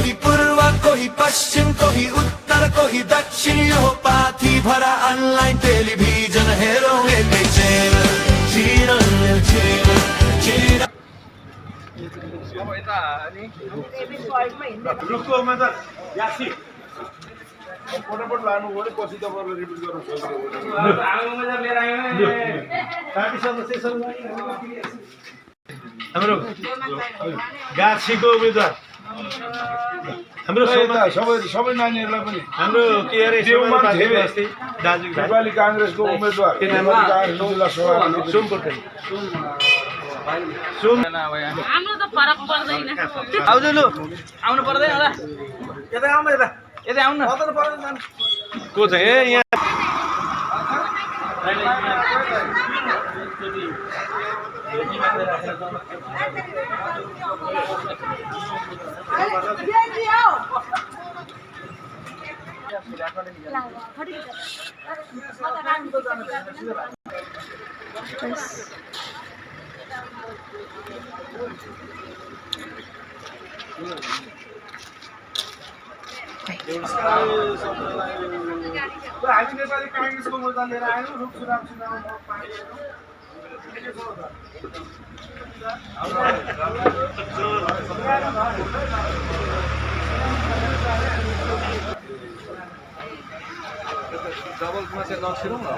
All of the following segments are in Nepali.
कोही पूर्व कोही पश्चिम कोही उत्तर कोही दक्षिण यो पाथी भरा अनलाइन टेलिभिजन हेरौँ एकै चेन अब यता अनि रुखमा त यासी फटाफट लानु पर्यो पछि तपाईँहरूले रिपिट गर्नु हाम्रो गाछीको उम्मेदवार हाम्रो सबै नानीहरूलाई पनि हाम्रो के अरे दाजु नेपाली काङ्ग्रेसको उम्मेदवार जिल्ला सभापति हाम्रो त फरक पर्दैन आउनु लु आउनु पर्दैन होला यता आउनु यता यता आउनु को छ ए यहाँ हामी नेपाली काङ्ग्रेसको मुद्दा लिएर आयौँ रुख सुराम चुनावमा डबलमा चाहिँ नसिरौँ न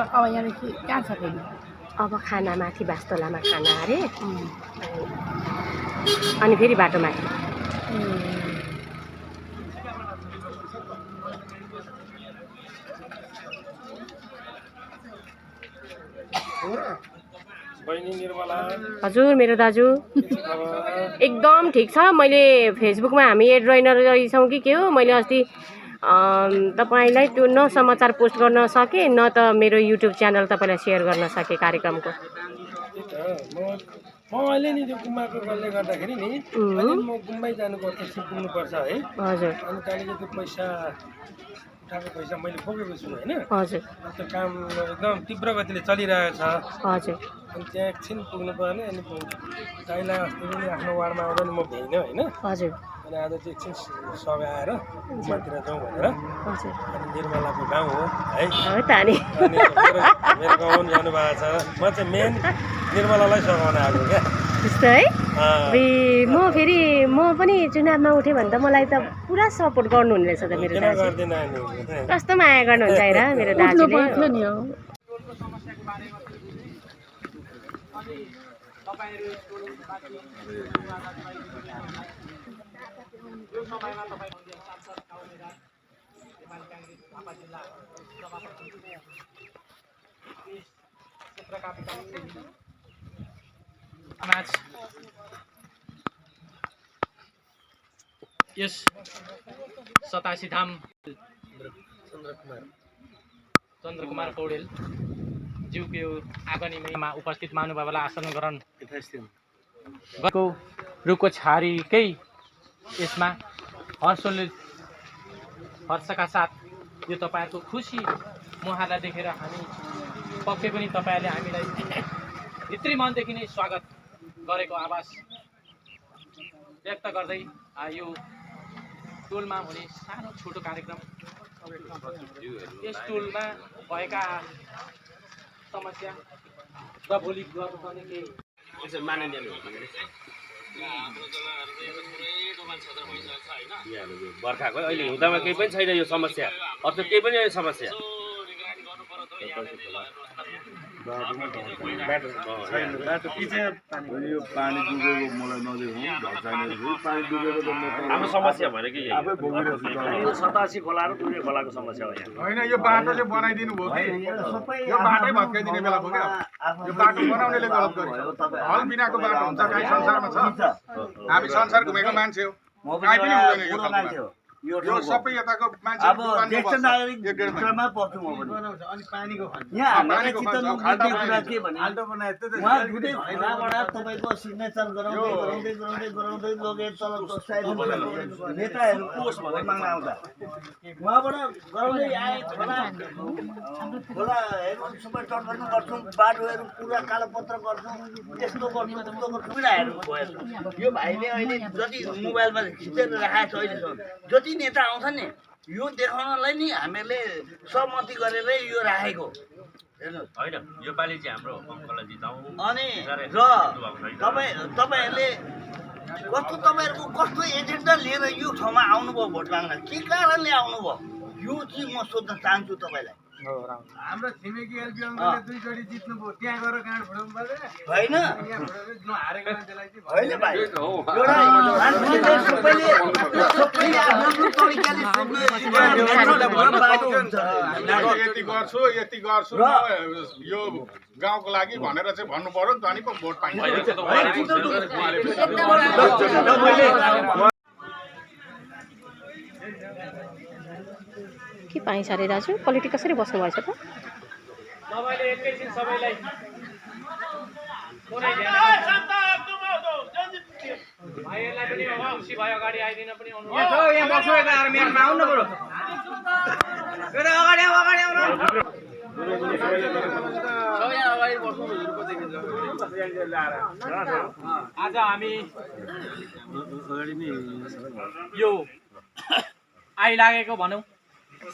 अब यहाँदेखि कहाँ छ फेरि अब खाना माथि बास्तोलामा खाना अरे अनि फेरि बाटो माथि हजुर मेरो दाजु एकदम ठिक छ मैले फेसबुकमा हामी एड रहेछौँ कि के हो मैले अस्ति तपाईलाई त्यो न समाचार पोस्ट गर्न सके न त मेरो युट्युब च्यानल तपाईलाई सेयर गर्न सके कार्यक्रमको म अहिले नि त्यो गुम्बाको गल्ले गर्दाखेरि नि अहिले म गुम्बै जानुपर्छ सिपुग्नुपर्छ है हजुर अनि त्यहाँदेखि त्यो पैसा उठाएको पैसा मैले बोकेको छु होइन हजुर त्यो काम एकदम तीव्र गतिले चलिरहेको छ हजुर अनि त्यहाँ एकछिन पुग्नु पर्ने अनि दाइलाई अस्ति पनि आफ्नो वार्डमा आउँदा नि म भ्याइनँ होइन हजुर अनि आज चाहिँ एकछिन सबै आएर गुम्बातिर जाउँ भनेर हजुर अनि निर्मलाको गाउँ हो है हो त नि अनि मेरो गाउँ पनि जानुभएको छ म चाहिँ मेन निर्मलालाई सघाउन आएको क्या त्यस्तो है म फेरि म पनि चुनावमा उठेँ भने त मलाई त पुरा सपोर्ट गर्नुहुने रहेछ त मेरो दाजु कस्तो माया गर्नुहुन्छ हेर मेरो दाजुले यस 87 धाम चन्द्रकुमार पौडेल ज्यूको आगनीमा उपस्थित महानुभावलाई आसन ग्रहण गएको रुखको छारीकै यसमा हर्षका साथ यो तपाईँहरूको खुसी मुहारलाई देखेर हामी पक्कै पनि तपाईँहरूले हामीलाई भित्री मनदेखि नै स्वागत गरेको आवाज व्यक्त गर्दै यो टोलमा हुने सानो छोटो कार्यक्रम यस टोलमा भएका समस्या र भोलि गर्नुपर्ने केही बर्खाको अहिले हिउँदामा केही पनि छैन यो समस्या अर्को केही पनि समस्या यो पानी डुबेको मलाई नदेखाउँ भर्साइनेहरू पानी डुबेको त म हाम्रो समस्या भनेको यही आफै भोगिरहेको छु यो 87 खोला र दुर्गे खोलाको समस्या हो यहाँ होइन यो बाटो चाहिँ बनाइदिनु भयो कि यो बाटै भत्काइदिने बेला पुग्यो यो बाटो बनाउनेले गलत गर्यो हल बिनाको बाटो हुन्छ काहीँ संसारमा छ हामी संसार घुमेको मान्छे हो काहीँ पनि हुँदैन यो खालको यो सबै यताको मान्छे अब ज्येष्ठ नागरिकमा पर्छु म पनि अनि पानीको यहाँ हामीलाई चित्त नबुझ्ने कुरा के भने उहाँ दुधै खोलाबाट तपाईँको सिग्नेचर गराउँदै लगेर तल नेताहरू भोट माग्न आउँदा उहाँबाट गराउँदै आए खोलाहरू सबै टर्फनु गर्छौँ बाटोहरू पुरा कालोपत्र गर्छौँ यस्तो गर्छौँ त्यस्तो गर्छौँ कुराहरू भयो यो भाइले अहिले जति मोबाइलमा खिचेर राखेको छ अहिलेसम्म जति नेता आउँछ नि यो देखाउनलाई नि हामीहरूले सहमति गरेरै यो राखेको हेर्नुहोस् होइन यो पालि चाहिँ हाम्रो अङ्कललाई जिताउँ अनि र तपाईँहरूले तपाईँहरूको कस्तो एजेन्डा लिएर यो ठाउँमा आउनुभयो भोट माग्न के कारणले आउनुभयो यो चाहिँ म सोध्न चाहन्छु तपाईँलाई हाम्रो छिमेकी एलपी अङ्कलले 2 चोटि जित्नुभयो त्यहाँ गएर गाँड फुटाउनु पर्दैन होइन नहारेको मान्छेलाई चाहिँ होइन भाइ एउटा मान्छेले सबैले आफ्नो तरिकाले यति गर्छु यो गाउँको लागि भनेर चाहिँ भन्नु पर्यो नि त अनि पो भोट पाइन्छ के पाइन्छ अरे दाजु पोलिटिक कसरी बस्नुभएछ त तपाईँले एकैछिन सबैलाई भाइहरूलाई पनि खुसी भयो अगाडि आइदिन पनि आज हामी यो आइलागेको भनौँ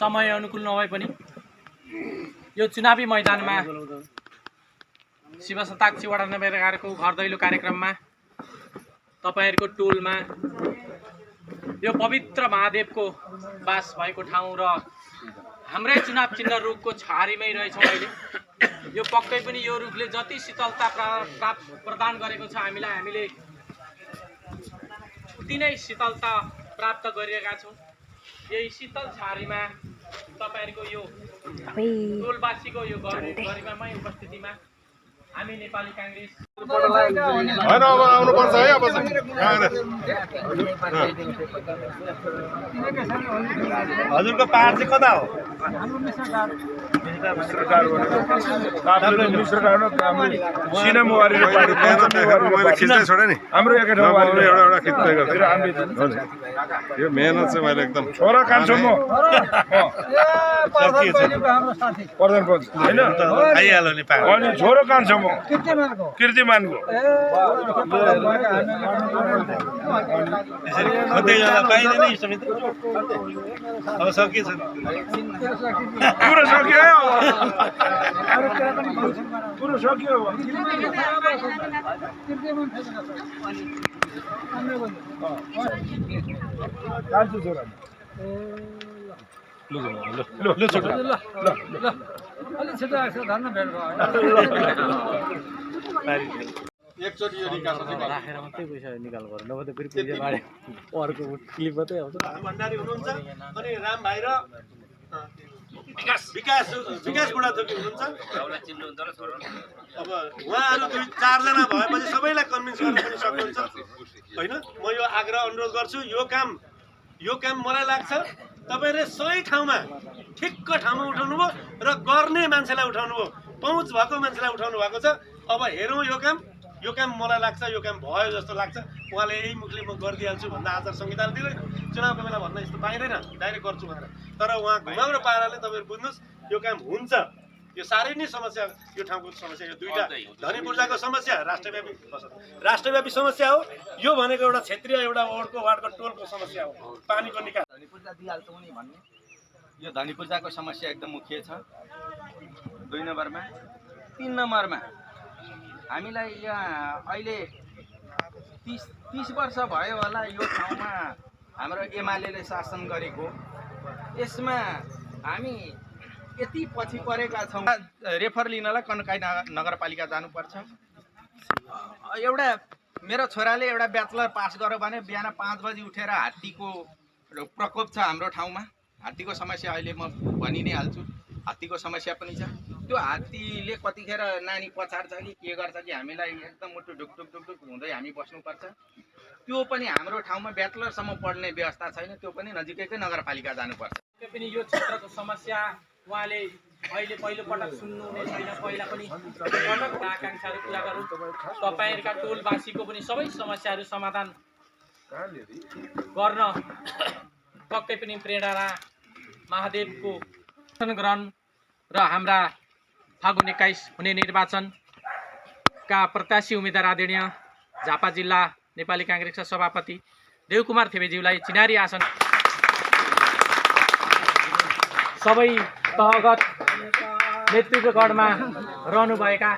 समय अनुकूल नभए पनि यो चुनावी मैदानमा शिव शताक्षी वडा नम्बर 11 को घर दैलो कार्यक्रममा तपाईहरुको टोलमा यो पवित्र महादेवको बास भएको ठाउँ र हाम्रै चुनाव चिन्ह रुखको छारीमै रहेछौँ अहिले यो पक्कै पनि यो रुखले जति शीतलता प्रदान गरेको छ हामीलाई हामीले उति नै शीतलता प्राप्त गरिरहेका छौँ यही शीतल छारीमा तपाईहरुको यो टोलवासीको यो गरिमामय उपस्थितिमा हामी नेपाली कांग्रेस हैन अब आउनु पर्छ है अब हजुरको पहाड चाहिँ कता हो हाम्रो एकै ठाउँ एउटा खिच्दै गर्छु यो मेहनत चाहिँ मैले एकदम छोरा कान्छो म प्रधान पञ्च हैन आइहाल्यो नि पहाड अनि छोरो कान्छो म कीर्तिमानको कतै जाँदा पाइँदैन नि समिति अब सकिएछ पुरो सक्यो है पुरो सक्यो कान्छो छोरा एकचोटि यो निकास राखेर मात्रै पैसा निकाल गर्नु नभए त फेरि पैसा बाँडे अर्को क्लिप मात्रै आउँछ भण्डारी हुनुहुन्छ अनि राम भाइ र विकास बुढाथोकी हुनुहुन्छ अब उहाँहरू 2-4 जना भएपछि सबैलाई कन्भिन्स गर्न पनि सक्नुहुन्छ हैन म यो आग्रह अनुरोध गर्छु यो काम मलाई लाग्छ तपाईहरुले सही ठाउँमा ठिक्क ठाउँमा उठाउनु भयो र गर्ने मान्छेलाई उठाउनु भयो पहुँच भएको मान्छेलाई उठाउनु भएको छ अब हेरौँ यो काम मलाई लाग्छ यो काम भयो जस्तो लाग्छ उहाँले यही मुखले म गरिदिहाल्छु भन्दा आचार संहिताले दिँदैन चुनावको बेला भन्न यस्तो पाइँदैन डाइरेक्ट गर्छु भनेर तर उहाँ घुमाम्रो पाराले तपाईहरु बुझ्नुस् यो काम हुन्छ यो साह्रै नै समस्या यो ठाउँको समस्या यो दुईटा धनी पूर्जाको समस्या राष्ट्रव्यापी समस्या हो यो भनेको एउटा क्षेत्रीय एउटा वार्डको टोलको समस्या हो पानीको निकास धनी पूर्जा दिइहाल्छौँ नि भन्ने यो धनी पूर्जाको समस्या एकदम मुख्य छ 2 नम्बरमा 3 नम्बरमा हामीलाई यहाँ अहिले 30 वर्ष भयो होला यो ठाउँमा हाम्रो एमालेले शासन गरेको यसमा हामी यति पछि परेका छौँ रेफर लिनलाई कन्काई नगरपालिका जानुपर्छ। एउटा मेरो छोराले एउटा ब्याचलर पास गर्यो भने बिहान 5 बजी उठेर हात्तीको प्रकोप छ हाम्रो ठाउँमा। हात्तीको समस्या अहिले म भनि नै हाल्छु, हात्तीको समस्या पनि छ। त्यो हात्तीले कतिखेर नानी पछाड्छ कि के गर्छ कि हामीलाई एकदम मुटु ढुकढुक ढुकढुक हुँदै हामी बस्नुपर्छ। त्यो पनि हाम्रो ठाउँमा ब्याचलरसम्म पढ्ने व्यवस्था छैन, त्यो पनि नजिकैकै नगरपालिका जानुपर्छ। पनि यो क्षेत्रको समस्या उहाँले अहिले पहिलोपटक सुन्नुहुने छैन, पहिला पनि आकाङ्क्षाहरू पुरा गरौँ। तपाईँहरूका टोलवासीको पनि सबै समस्याहरू समाधान गर्न पक्कै पनि प्रेरणा महादेवको ग्रहण र हाम्रा फागुन 21 हुने निर्वाचनका प्रत्याशी उम्मेद्वार आदरणीय झापा जिल्ला नेपाली काङ्ग्रेसका सभापति देवकुमार थेबेज्यूलाई चिनारी आसन सबै तहगत नेतृत्वगणमा रहनुभएका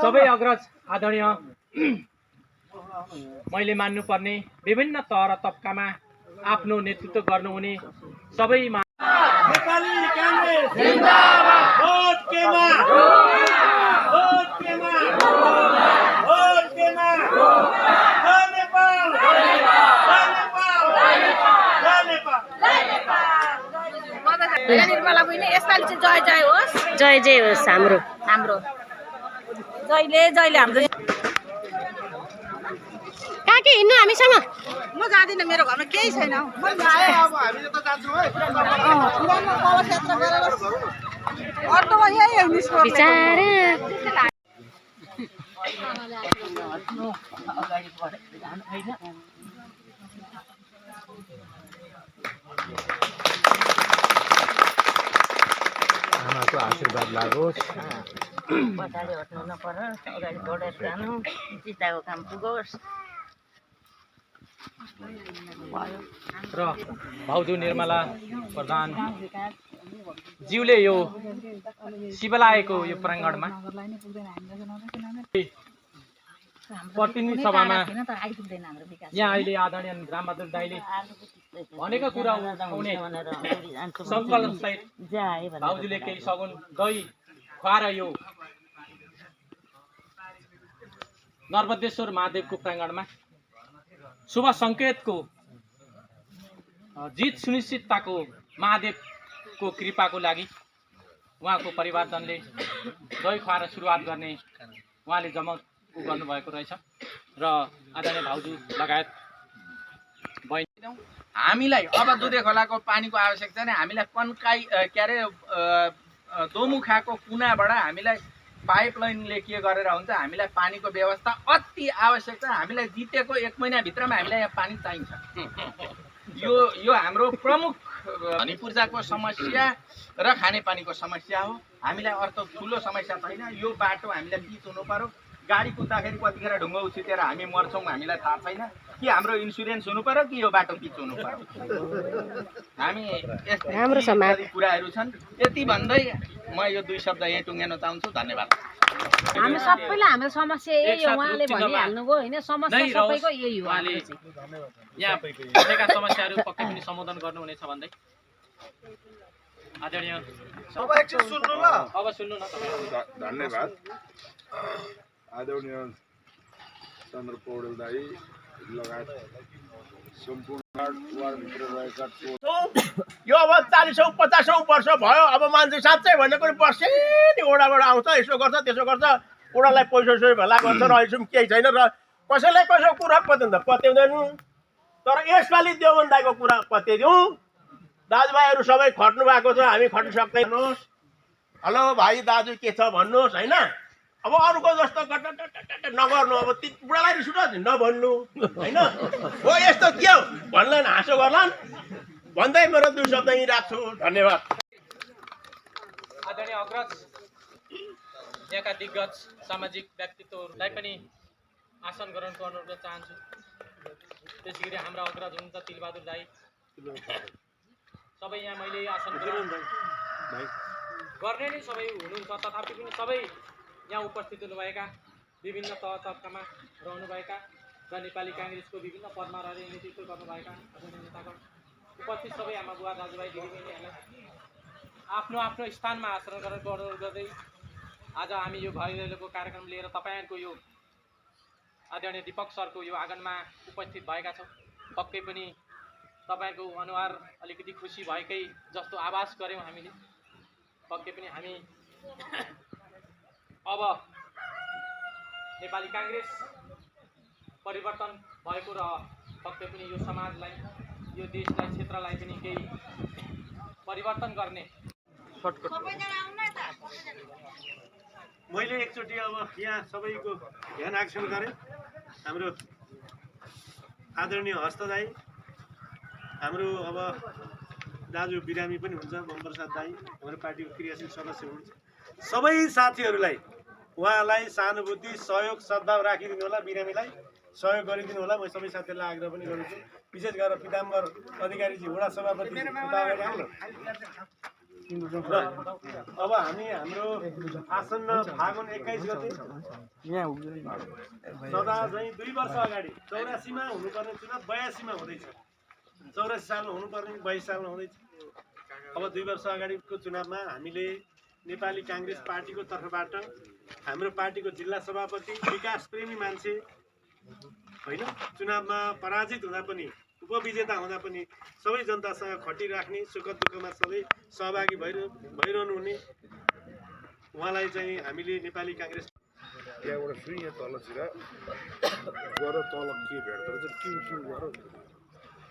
सबै अग्रज आदरणीय मैले मान्नुपर्ने विभिन्न तह र तबकामा आफ्नो नेतृत्व गर्नुहुने सबै नेपाली कांग्रेस जिंदाबाद वोट केमा वोट केमा वोट केमा जय नेपाल जय नेपाल जय नेपाल निर्मला बहिनी यसपालि चाहिँ जय जय होस्, जय जय होस् हाम्रो जहिले जहिले हाम्रो। कहाँ के हिँड्नु हामीसँग? म जाँदिनँ, मेरो घरमा केही छैन। बिचारा आमाको आशीर्वाद लागोस्। पछाडि हट्नु नपर्यो, अगाडि बढेर जानु, चिताको काम पुगोस्। र भाउजू निर्मला प्रधान ज्यूले यो शिवलायको यो प्राङ्गणमा प्रतिनिधि सभामा यहाँ अहिले आदरणीय रामबहादुर दाइले भनेको कुरा उठाउने सङ्कल्प सहित भाउजूले केही सगुन दही खुवाएर यो नर्मदेश्वर महादेवको प्राङ्गणमा शुभ सङ्केतको जित सुनिश्चितताको महादेवको कृपाको लागि उहाँको परिवारजनले दही खुवाएर सुरुवात गर्ने उहाँले जमक गर्नुभएको रहेछ र आदरणीय भाउजू लगायत बहिनी हामीलाई अब दुधे खोलाको पानीको आवश्यकता छैन। हामीलाई कन्काई के अरे दोमुखाको कुनाबाट हामीलाई पाइपलाइनले के गरेर हुन्छ, हामीलाई पानीको व्यवस्था अति आवश्यक छ। हामीलाई जितेको 1 महिनाभित्रमा हामीलाई यहाँ पानी चाहिन्छ। यो हाम्रो प्रमुख हनीपूर्जाको समस्या र खानेपानीको समस्या हो। हामीलाई अर्थ ठुलो समस्या छैन। यो बाटो हामीलाई पिच हुनु पर्यो। गाडी कुद्दाखेरि कतिखेर ढुङ्गा उछिटेर हामी मर्छौँ, हामीलाई थाहा छैन कि हाम्रो इन्सुरेन्स हुनु पर्यो कि यो बाटो पिच हुनु पर्यो। हामी राम्रो समाज कुराहरू छन्। यति भन्दै म यो 2 शब्द यहीँ टुङ्ग्याउन चाहन्छु। धन्यवाद। हामी सबैलाई हाम्रो समस्या यही हो, उहाँले भनिहाल्नुभयो होइन, समस्या सबैको यही हो। उहाँले यहाँ बसेका समस्याहरू पक्कै पनि सम्बोधन गर्नुहुनेछ भन्दै आदरणीय अब एकछिन सुन्नु ल। अब सुन्नु न तपाईँ। धन्यवाद आदरणीय चन्द्र पौडेल दाई लगायत सम्पूर्ण वार्डभित्र रहेका यो अब 40-50 वर्ष भयो। अब मान्छे साँच्चै भनेको नि बस्छ नि, ओडाबाट आउँछ, यसो गर्छ त्यसो गर्छ, ओडालाई पैसा भेला गर्छ र अहिलेसम्म केही छैन र कसैलाई कसैको कुरा पत्याउँदैन। तर यसपालि देवबन दाइको कुरा पत्याइदिउँ। दाजुभाइहरू सबै खट्नु भएको छ, हामी खट्नु सक्दैनौँ। हेलो भाइ दाजु के छ भन्नुहोस् होइन। अब अरूको जस्तो नगर्नु। अब ती बुढालाई रिस उठ्छ नभन्नु होइन। हो यस्तो के हो भन्लान्, हाँसो गर्लान् भन्दै मेरो 2 शब्द यहीँ राख्छु। धन्यवाद। आदरणीय अग्रज यहाँका दिग्गज सामाजिक व्यक्तित्वहरूलाई पनि आसन ग्रहणको अनुरोध चाहन्छु। त्यसै गरी हाम्रा अग्रज हुनुहुन्छ तिलबहादुर दाई, सबै यहाँ मैले आसन ग्रहण गर्ने नै सबै हुनुहुन्छ। तथापि पनि सबै यहाँ उपस्थित हुनुभएका विभिन्न तह तबकामा रहनुभएका र नेपाली काङ्ग्रेसको विभिन्न पदमा रहेर नेतृत्व गर्नुभएका नेतागण उपस्थित सबै आमा बुवा दाजुभाइ दिदीबहिनीहरूलाई आफ्नो आफ्नो स्थानमा आचरण गर्दै आज हामी यो भइरहेको कार्यक्रम लिएर तपाईँहरूको यो आदरणीय दीपक सरको यो आँगनमा उपस्थित भएका छौँ। पक्कै पनि तपाईँको अनुहार अलिकति खुसी भएकै जस्तो आभास गऱ्यौँ हामीले। पक्कै पनि हामी अब नेपाली काङ्ग्रेस परिवर्तन भएको र पक्कै पनि यो समाजलाई, यो देशलाई, क्षेत्रलाई पनि केही परिवर्तन गर्ने मैले एकचोटि अब यहाँ सबैको ध्यान आकर्षण गरेँ। हाम्रो आदरणीय हस्त दाई, हाम्रो अब दाजु बिरामी पनि हुन्छ बमप्रसाद दाई, हाम्रो पार्टीको क्रियाशील सदस्य हुनुहुन्छ। सबै साथीहरूलाई उहाँलाई सहानुभूति, सहयोग, सद्भाव राखिदिनु होला, बिरामीलाई सहयोग गरिदिनु होला। म सबै साथीहरूलाई आग्रह पनि गर्छु। विशेष गरेर पिताम्बर अधिकारीजी वडा सभापति अगाडि आउनु। अब हामी हाम्रो आसन्न फागुन 21 गते सदा चाहिँ 2 वर्ष अगाडि 84 मा हुनुपर्ने चुनाव 82 मा हुँदैछ। 84 सालमा हुनुपर्ने 22 सालमा हुँदैछ। अब 2 वर्ष अगाडिको चुनावमा हामीले नेपाली काङ्ग्रेस पार्टीको तर्फबाट हाम्रो पार्टीको जिल्ला सभापति विकास प्रेमी मान्छे होइन, चुनावमा पराजित हुँदा पनि उपविजेता हुँदा पनि सबै जनतासँग खटिराख्ने, सुख दुःखमा सबै सहभागी भइरहनु हुने उहाँलाई चाहिँ हामीले नेपाली काङ्ग्रेस त्यहाँबाट फेरि यहाँ तलतिर गएर तल के भेट्दो रहेछ ट्यु गर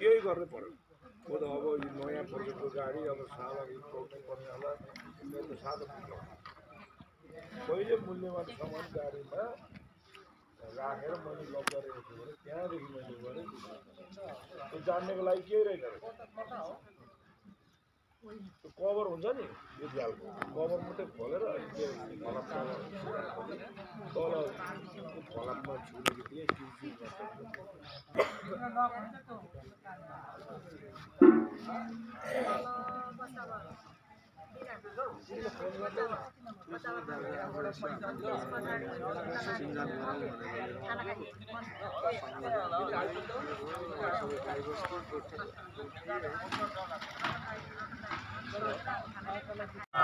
यही गर्नै पऱ्यो। हो त अब यो नयाँ प्रोजेक्टको गाडी अब सहभागी पाउनु पर्ने होला। मेरो त सानो कुरो पहिले मूल्यवान सामान गाडीमा राखेर मैले लक गरेको छु भने त्यहाँदेखि मैले गरेँ त्यो जान्नेको लागि केही रहेन। त्यो कभर हुन्छ नि यो जालको कभर मात्रै खोलेर तल फलापमा छुने बित्तिकै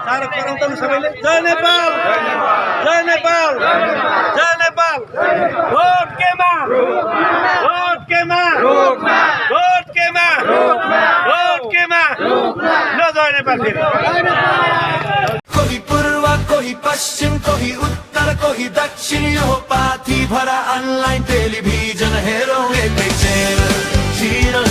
सारा कराउँछन् सबैले। जय नेपाल, जय नेपाल, जय नेपाल। भोट केमा, भोट केमा, भोट केमा, भोट केमा। ल जय नेपाल फेरि। कोही पूर्व, कोही पश्चिम, कोही उत्तर, कोही दक्षिण, यो पाथी भरा अनलाइन टेलिभिजन हेरौँ एकै चेनल,